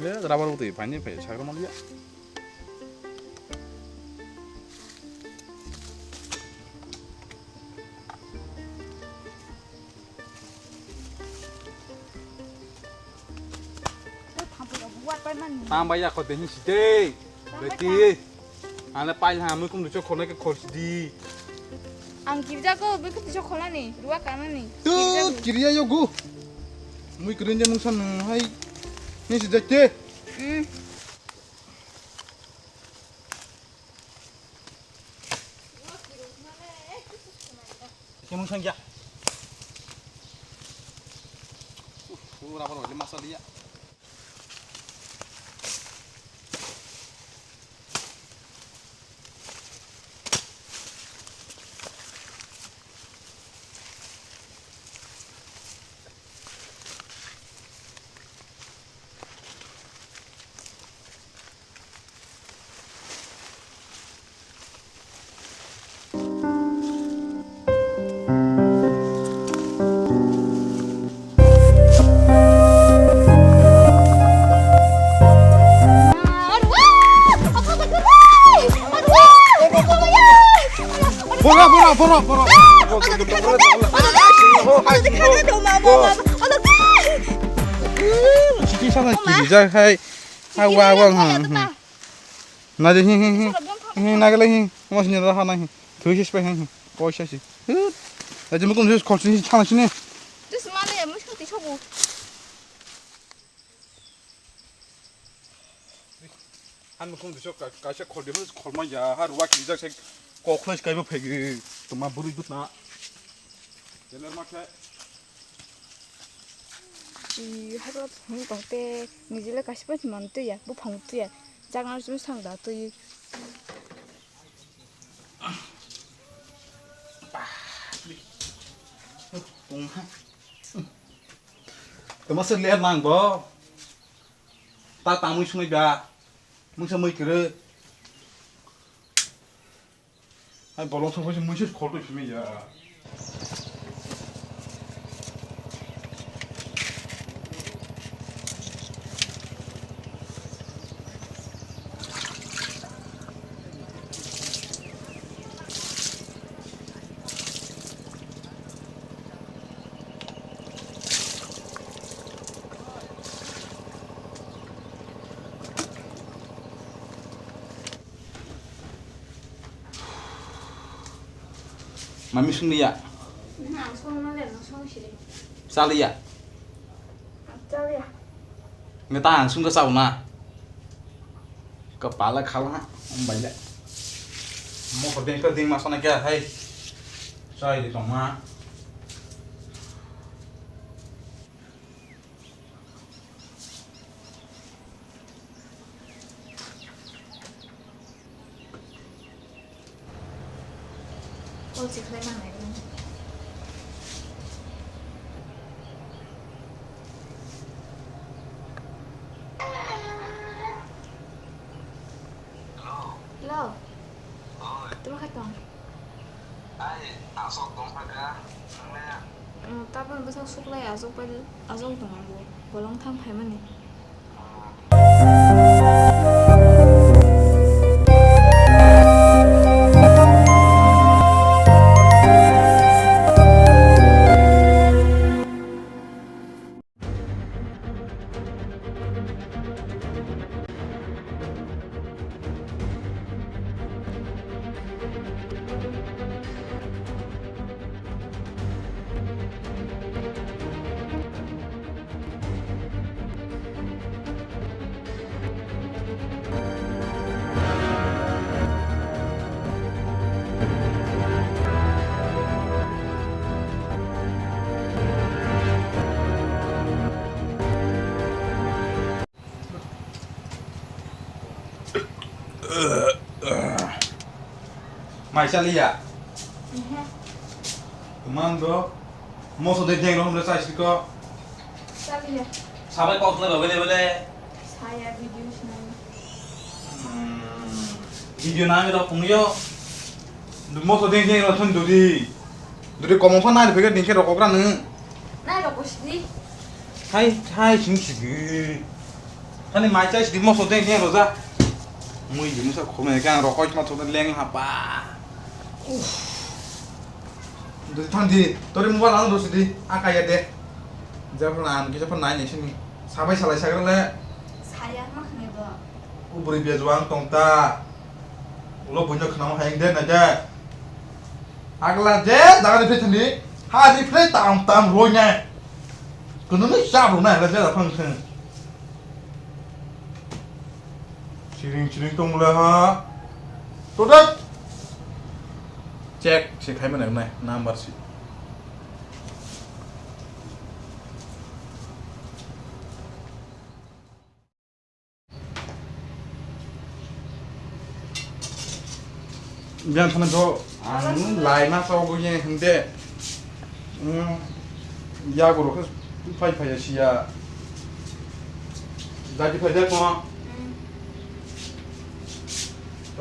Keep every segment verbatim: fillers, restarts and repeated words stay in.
Rubber bo twi phaini phai sakra manliya. Tam bai ya kho de hin si de. Beti. Ana pai ha mui kum du chok khona ke khor si di. Ang kirja ko bui kum du chok khona ni. Ruwa kana ni. Tu kirja yogu. Mui kirin je mung san hai. Ni si de te. Hmm. Kemung sangya. Ura paro le masa dia. Bora, bora, bora, bora. Siti sana kirijak hai. Hai, wa, wa, ha, ha. Na de, hi, hi, hi. Hi, na gele, hi. Mo sini ra ha na, hi. Thui sis pe, hi, hi. Koi sa si. Hut. Aje mo kum sis khol sini sana sini. Just mane, mo sini tisobu. Han mo kum sis ka, kaisa khol de, khol ma ya, ha, ruwa kirijak se kok khlai kai bo phegi. Tuma buri dut na. Jeler ma khe. Chi, ha, ruwa phung tong te, nijile kaisa pa man tu ya, bu phung tu ya. Jagna sum sang da tu. Tongha. Tama se le mang bo. Ta tamui sumai ba. Mungsa mui kere. Hai bolong song se mui se khol to simi ya. Mami sung liya. Nang sung ma le, nang sung siri. Sa liya. Sa liya. Nge ta ang sung ka sa na. Kapala khala, bai le. Mo ko ding ka ding ma sona kya hai. Sai di tong ma. Call se khlai ma nai. Hello. Tamo kha tong? Ai, aswk tong kha ka, nang le? Mm, tabuk bwswk suklai aswk pai, aswk tong ang bo. Bolong thang phaimani. Mai chaliya? Ehe. Tumang do. Moso de jeng rom le chai siko. Chaliya. Sabai kok le bele bele. Saya video sinai. Hmm. Video nang ro pungyo. Moso de jeng ro thun duri. Duri komo pha nai phege dingke rokok ra nung. Nai rokok sidi. Hai hai sing sidi. Thani mai chai sidi moso deng deng roja. Mui di musa khome gang rokoi ma thone leng ha ba. Uff. Dui thang di, tori mobile ang rosi di, aka ya de. Japon ang kisa pon nai ni sini. Sabai salai sagra le. Saya ma khne bo. Ubri bia juang tong ta. Ulo buino khna ma hayang de na de. Agla je daga ni phai thani. Ha ni phai tam tam roi nai. Kuno ni sab roi nai la je da phang thang. Siring siring tong le ha. Todak. Check se khai mane nai number si. Biang thana do ang lai ma sa obo ye hinde. Hmm. Ya guru khe phai phai ya siya. Jadi phai de ko.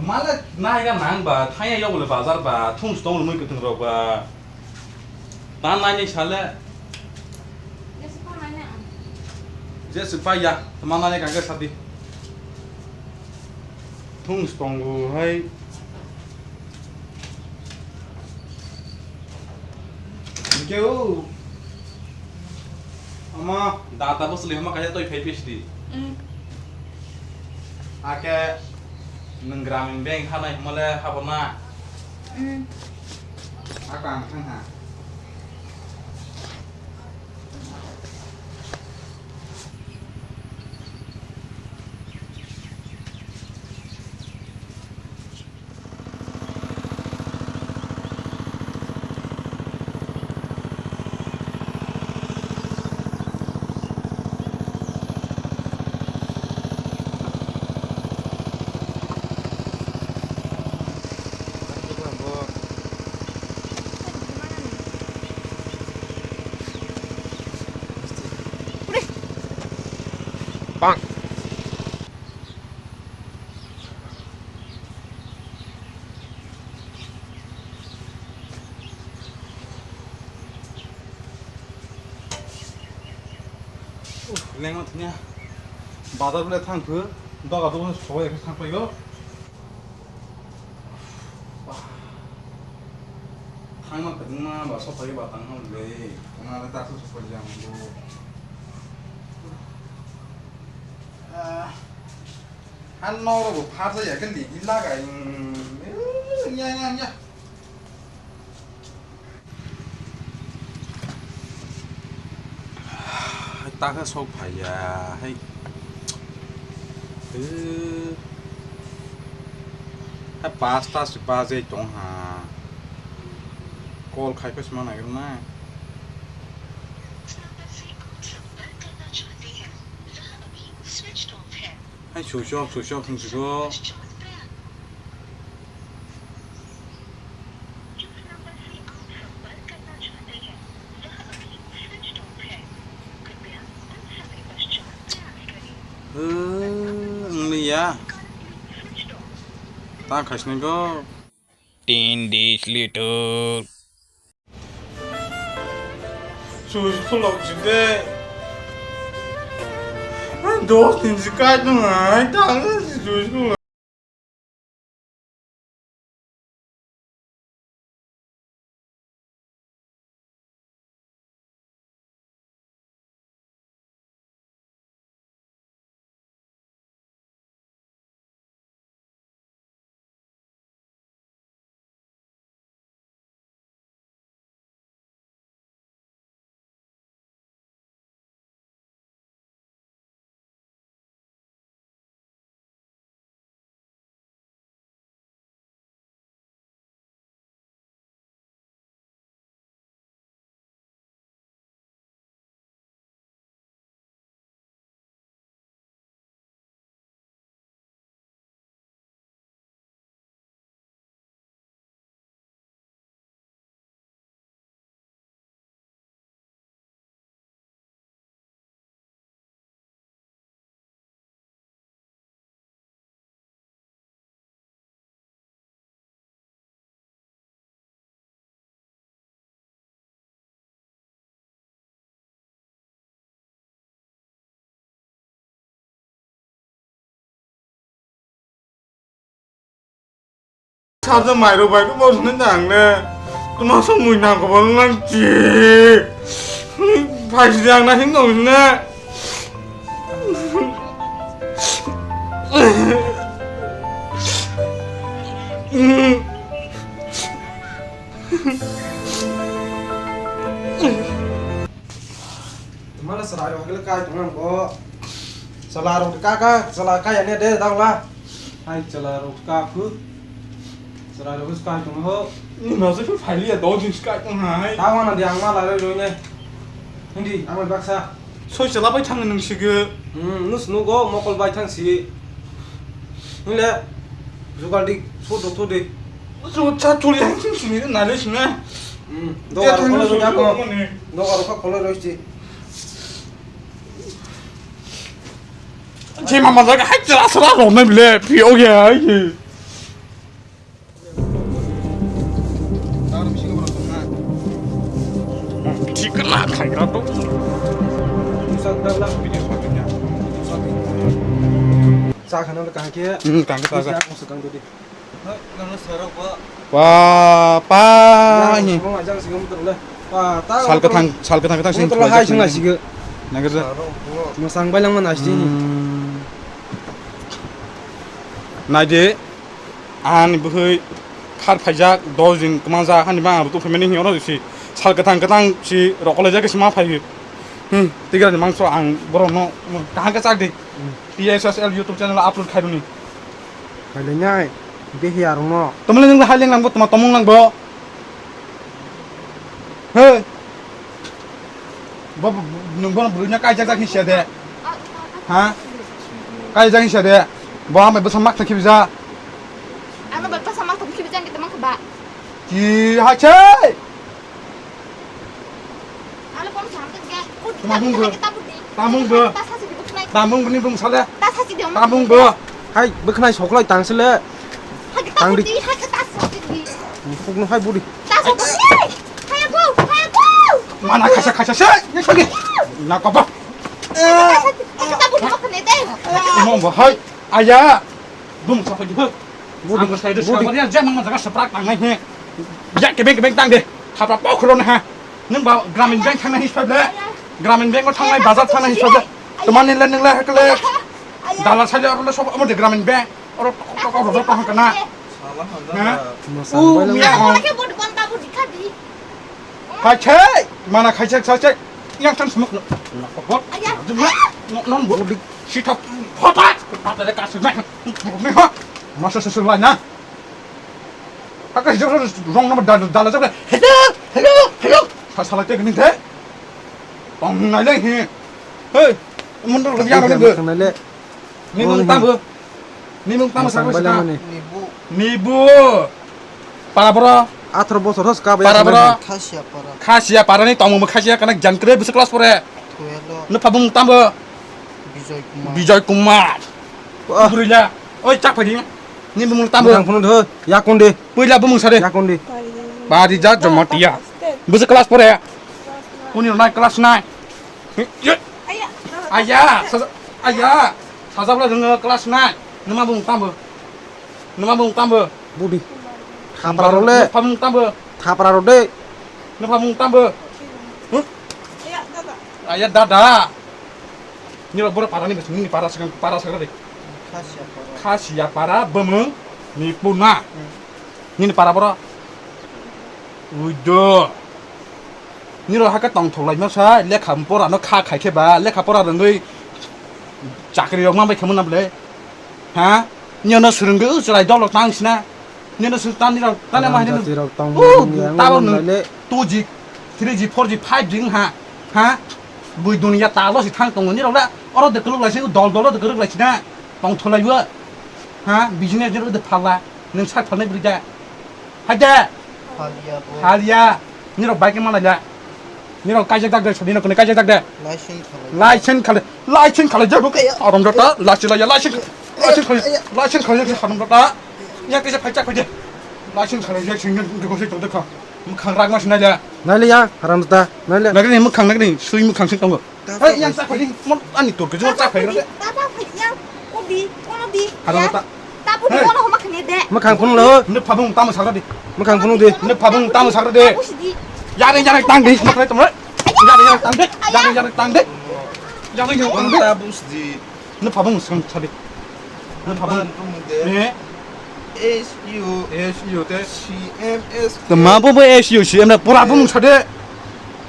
Mala nai ga nang ba thaya yo le bazar ba thung stong le mui kutung rok ba. Ta nai ni sale. Jesi pa nai na. Jesi pa ya, ta ma nai ka ga sadi. Thung stong gu hai. Keu. Ama data bosli hama kaya toi phai pis di. Mm. Ake nung Gramin Bank hanai hama le habo na. Mm. Ako ang thang ha. Bang. Uff, lengma thangya. Bazar bole thang thur, doga doga soi khe thang paigo. Thangma kwbangma ba sophai ba tang ham le, tongna le ta sophai ya mo. Ah. Han noro bo pharsa ya khe ligi lagai. Nya, nya, nya. Ta khe sok phai ya, hai. Hai pasta se baje tong ha. Call khai khe sma nai na. Hai switch off, switch off wng siko. Wng liya. Ta khaisni go. Ten days later. Switch khulok si de. Dos din si kai tong ai, ta si switch khulok. Sarja mairok bai ko bosni nang ne. Tuma so mui nang ko bol nang chi. Phai si ang na hin nong ne. Mana serai rok le kai tong nang ko. Sala rok ka ka, sala kai ane de dang la. Hai sala rok ka khu. Sala rok kai tong ho. Ni no se phaili ya do jin kai tong hai. Ta wana de ang ma la re roi ne. Hindi ang baksa. Soi sala bai thang nang sigi. Hmm, nus nugo mokol bai thang si. Nile jugal di, so do to de. So cha chuli hai sing sing na le sing na. Hmm, do ar kholo ya ko. Do ar kholo roi si. Che mama jaga hai chara sara ro na bile phi o ya ye. Thik na khai ra to. Sa khana ka ke. Hmm, ka ke ta. Sa ko sa ka de. Wa pa hi. Sal kathang, sal kathang kathang sing. Hai sing nai sigi. Nangkhe. Masang bai langma nai sigi. Hmm. Naidi, ani bwkhwi khar phaijak, dos din kwmajak, hani bang abo tongphaimani hini oro si sal kathang kathang si rokolaijak si ma phai. Hmm, tigra ni mangso ang borok no kaham khe chak di. Hmm. T S S L YouTube channel upload khairuni. Khailai nai, behi arong no. Tomle nang hai leng nang bo, toma tomung nang bo. Hey. Bo, bo, nung bo, bo, nya kai jak jak hisia de. Ha? Kai jak hisia de. Bo amai bwsa mak thang khibija. Ano bwsa mak thang khibija ngi tamang ba. Ki hai che. Tamung bo. Tamung bo. Tamung bo ni bung sale. Tamung bo. Hai, bwkhnai soklai tang sile. Tang di. Mukuk no hai budi. Mana khaisa khaisa se. Ni sagi. Na ko ba. Mong bo hai. Aya. Bung sa di. Budi. Ang sai de sa ya jang mang jaga saprak tang nai he. Ya kebeng kebeng tang de. Thapra pok kholo na ha. Nung ba Gramin Bank thangna hisab le. Gramin Bank o thangnai bazar thangna hisab le. Tomani le nung le hakle. Dala sale oro le sob amo de Gramin Bank. Oro tok tok oro tok hangkana. Ha? U miya. Hai che. Mana khai che khai che. Yang than smok. Non bo. Sithok. Photat. Photat de kasu na. Masa sesu lai na. Aka jor jor rong nama dal dal jor. Hello, hello, hello. Sa sala te gini the. Tong nai le hi. Hey, mun ro ya ro. Ni mung tabo. Ni mung tabo sa sa. Nibu. Para bro. Atharo bosor hos ka. Para bro. Khasia para. Khasia para ni tong mo khasia kana jan kre bis class pore. Twelve. No phabung tabo. Bijoy Kumar. Bijoy Kumar. Wah. Buri la. Oi chak phadi. Ni mung tabo. Nang phone do. Ya konde. Puila bumung sare. Ya konde. Bari ja jomotia. Busi class pore. Uni nai class nai. Aya. Aya. Saja. Aya. Saja bla dong class nai. Numa bumung tambo. Numa bumung tambo. Budi. Thapra role. Phamung tambo. Thapra rode. Numa bumung tambo. Aya dada. Nirok borok para ni bising ni para sakang para sakang de. Khasia para. Khasia para bumung ni puna. Nini para boro. Uido. Nirok hake tong thok lai masa lekha pora no kha khai khe ba lekha pora rwngwi chakri rok ma bai khe mona bole. Ha? Nino swrwngwi chwrai dolo tang sina. Nino swrwng tani rok tani ma hini. Tabo nung two G, three G, four G, five G ha. Ha? Bui dunia talo si thang tongo nirok la. Oro de kuluk lai si dol dol de kuluk lai sina. Tong thok lai bo. Ha? Business de phala. Nung sak phalnai bwrwi da. Hai da. Halia bo. Halia. Nirok bike mana da. Nirok kaijak dak de, sodino kone kaijak dak de. License khalai. License khalai. License khalai jabo. Aram data, license la ya, license. License khalai. License khalai ya, aram data. Ya kisa phai chak phai de. License khalai ya, sing nung dugo se tong de kha. Mukhang ragma sinai da. Nai le ya, haram data. Nai le. Nagini mukhang nagini, sui mukhang sing tongo. Hei, yang chak phai di, mon ani tor ke jor chak phai rase. Tata phai yang, odi, kono di. Haro ta. Tap Hey. Mono homa khne de. Mwkhang phunuk lo. Nini phabung tamo sakra di. Mwkhang phunuk di. Nini phabung tamo sakra di. Tabu sidi. Yare yare tang di. Makre tamo. Yare yare tang di. Yare yare tang di. Yare yare tang di. Tabu sidi. Nini phabung swkang sadi. Nini phabung. Tamo de. Eh. S U. S U te. C M S. Tamo bo bo S U C M na pura bumung sadi.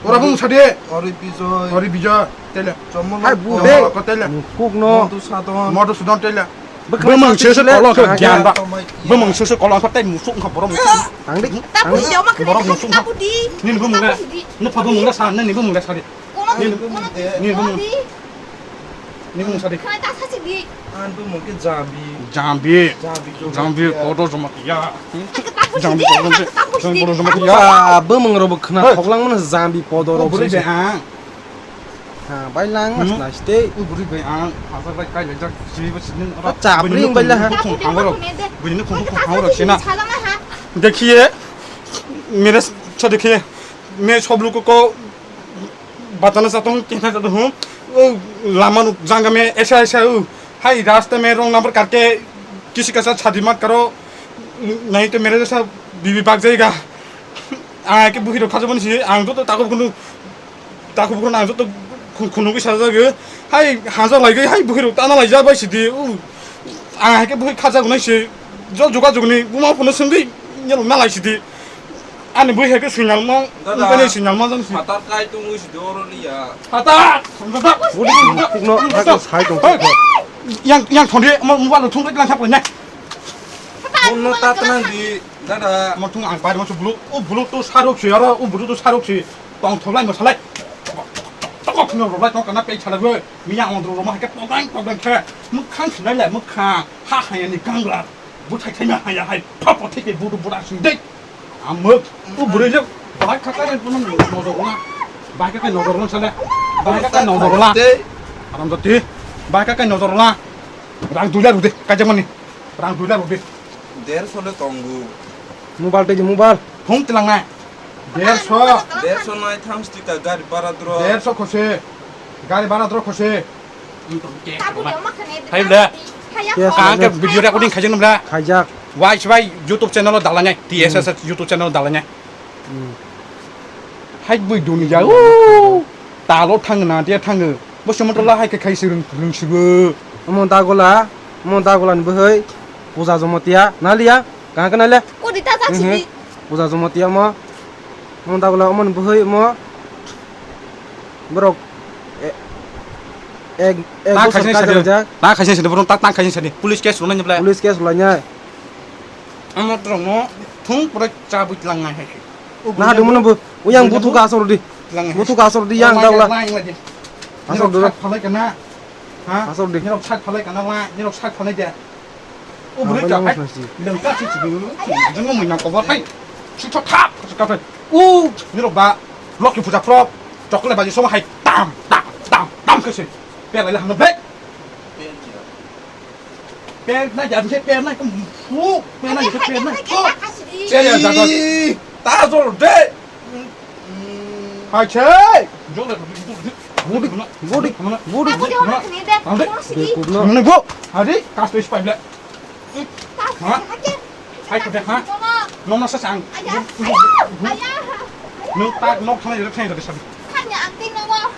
Pura bumung sadi. Ori Bijoy. Ori Bijoy. Tele. Chomolo. Hai bu de. Chomolo ko tele. Kuk no. Modu Sadon. Modu Sadon tele. Bwkhwrang bwmung se se kolo khe gyan ba. Bwmung se se kolo khe tei musuk kha borok musuk. Tang di. Tabu sidi oma khne. Borok musuk kha. Tabu di. Nini bumung le. Tabu sidi. Nini phabung le sa, nini bumung le sa di. Kono, nini bumung kono de. Nini bumung. Nini bumung sa di. Khana ta sa sidi. Ang bumung khe Jambi. Jambi. Jambi, Jambi, Jambi, Kodo Jamatia. Tabu sidi. Jambi, Kodo Jamatia. Tabu sidi. Kodo Jamatia. Ba, bumung rok bo khna. Hey. Thoklangmano Jambi, Kodo rok. Bwrwi de ang. Ha, bai lang mas na site. U buri bai ang, hasa bai kai lejak, si ba sini. Chapri bai la ha. Bini khung hangor, bini khung hangor sina. देखिए, मेरे से देखिए, मैं सब लोगों को बताना चाहता हूँ, कहना चाहता हूँ, वो लामा नु-, जंगल में ऐसा, ऐसा, वो, हाय, रास्ते में रॉन्ग नंबर करके किसी के साथ शादी मत करो, नहीं तो मेरे जैसा बीवी भाग जाएगा। Ang ke buhi rok khaja bani si, ang to tako kunu, tako kunu ang to khunu ki saja ge, hai haja lai ge, hai buhi rok tana lai ja bai si di, u, ang hai ke buhi khaja gunai si, jo juga jugni buma phone sungdi, nyalo na lai si di, ani buhi hai ke signal ma, dada, ani signal ma jang si. Phatar kai tungwi si di oro liya. Phatar, phatar. Budi kukno, hai ko sai tong. Yang, yang thondri, mo, mobile thung ke lang thap ne. Phone no tat nang di. Dada. Mo thung ang bai mo bulu, o bulu to sarok si aro, o bulu to sarok si. Tong thoklai mo salai. Tokok no robai tong kana pei salai bo. Miya on ro ma ke tong tong tong khe. Mukhang sinai lai mukhang. Ha ha yani gangra. Bu thai thai ma ha ya hai. Pha pha thai ke bu bu da sing dei. Amuk. O bulu le. Bai kha ka no no no no. Bai kha ka no no sale. Bai kha ka no no. Aram jati. Bai kha ka no no. Rang dular ude. Kajamani. Rang dular ude. Derso le tongo. Mobile tei mobile. Phone tilangnai. Derso. Derso nai thang stika gari bara dro. Derso khose. Gari bara dro khose. Hai ble. Yes, kaham ke yes. Video recording khaijak nang ble. Khaijak. Wai sibai YouTube channel o dalanai. T S S YouTube channel o dalanai. Hmm. Hai bui dunia. Talo thang na dia thang. Bo somotola hai khe khai sirung rung sibu. Omo dagola, omo dagola ni bwhai. Puja Jomotia. Naliya. Kaham ke nale? Kodi ta jak sidi. Puja Jomotia mo. Mo dagola omo ni bwhai mo. Borok. Ek. Ek. Ek. Ta bosor khaisani kaisa sadi. Rijak. Ta khaisani sadi. Borok ta ta khaisani sadi. Police case rwnai ni bwlai. Police case rwnai. Omo borok no thung pura chabwi tlangnai hai. Naha dwmano bo, o yang buthuk asor di. Buthuk asor di yang daula. Asor di. Phalai kana. Ha? Asor di. Nirok sak phalai kana la, nirok sak phalai de. O bwrwi ta hai. Lengka si si. Jeng mo muina ko ba hai. Si thok thap, si ka phai. O, nirok ba. Loki puja prop. Chocolate baji soma hai. Tam, tam, tam, tam khe se. Pelai la hangno bek. Pernai ya, bisa pernai, kamu fu, pernai, bisa pernai. Fu. Saya ya, jaga. Tajol de. Hai, cek. Budi, budi, budi. Mana, bu? Hari, kas tu ispai bela. Ha? Hai, kau dah, ha? Nomor saya sang. Nung tak nok thangna, jero thangna, jero sabi. Khanya ang ting nongo.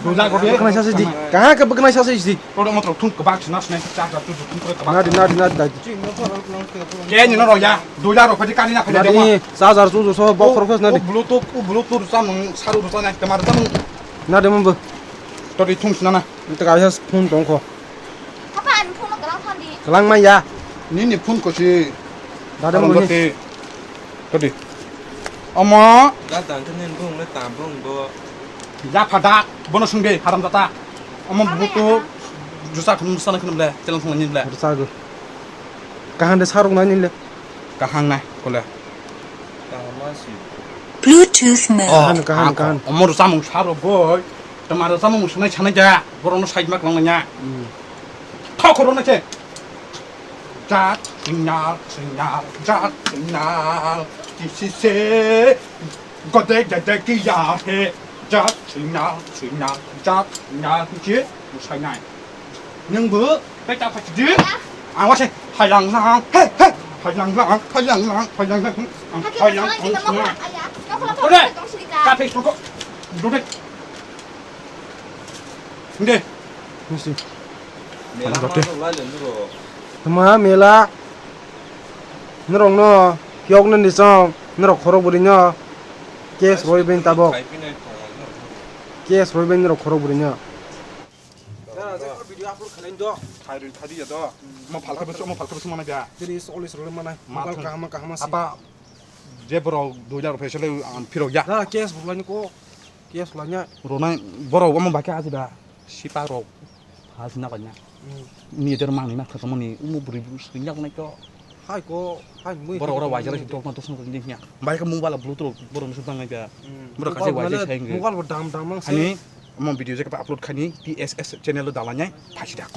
Dula godi. Bwknai sase di. Kaha ke bwknai sase di. Kodo motro thung kebak sina sina charger tu thung kebak. Nadi, nadi, nadi, nadi. Ke ni no roya. Dula ro phadi kani na phadi. Nadi, charger tu so bok khoro khos nadi. Bluetooth, bluetooth samung saru samung kemar samung. Nadi mumbo. Todi thung sina na. Nta kaisa phone tongkho. Papa, ani phone no kwlang thandi. Kwlang maya. Nini phone ko si. Dada mo ni. Todi. Omo. Dada, ang khe nini bung le tam bung bo. Ya phada, bono sungbe, haram jata. Omo buku jusa khum sana khum le, telang khum ni le. Jusa go. Kaham de sarung nai ni le. Kaham nai, kole. Kaham ma si. Bluetooth mode. Oh, kaham, kaham. Omo jusa mung saro boy. Tamaro tamo musunai sanai da, borokno side ma kwlangmanya. Hmm. Thok khoro na se. Jat singnal, singnal, jat singnal. Kisi se. Gode gede kiya he. Jat singnal, singnal, jat singnal. Kisi musainai. Nungbu, peta pachidi. Ang wase hailang lang, he, he, hailang lang, hailang lang, hailang lang, ang hailang lang, ang sung lang. Dode, ka Facebook ko, dode. Nde. Nasi. Mela ma rok lai le nuro. Tama mela. Norok no, yok no nisong, norok khorok buri no. Case roi ben tabok. Case roi ben norok khorok buri no. Video upload khalai do. Thairwi thadi ya do. Mo phalka besu, mo phalka besu mana biya. Tiri solis role mana. Mobile kahama kahama si. Apa je borok dui lakh rupiah sele ang phirok ya. Da case bulani ko. Case lanya. Ronai borok omo baikhe ajiba. Sipa rok. Phas na kanya. Ni der mangni na thasa mani umo buri buri sui yak nai ko. Hai ko, hai mui. Borok ora wajar si dok na to song ni ya. Bai ka mobile bluetooth borok ni sung tang nai ka. Borok kaje wajar sai ngi. Mobile bo dam dam mang. Ani mo video je ka upload khani T S S channel lo dalanya. Thasi dak.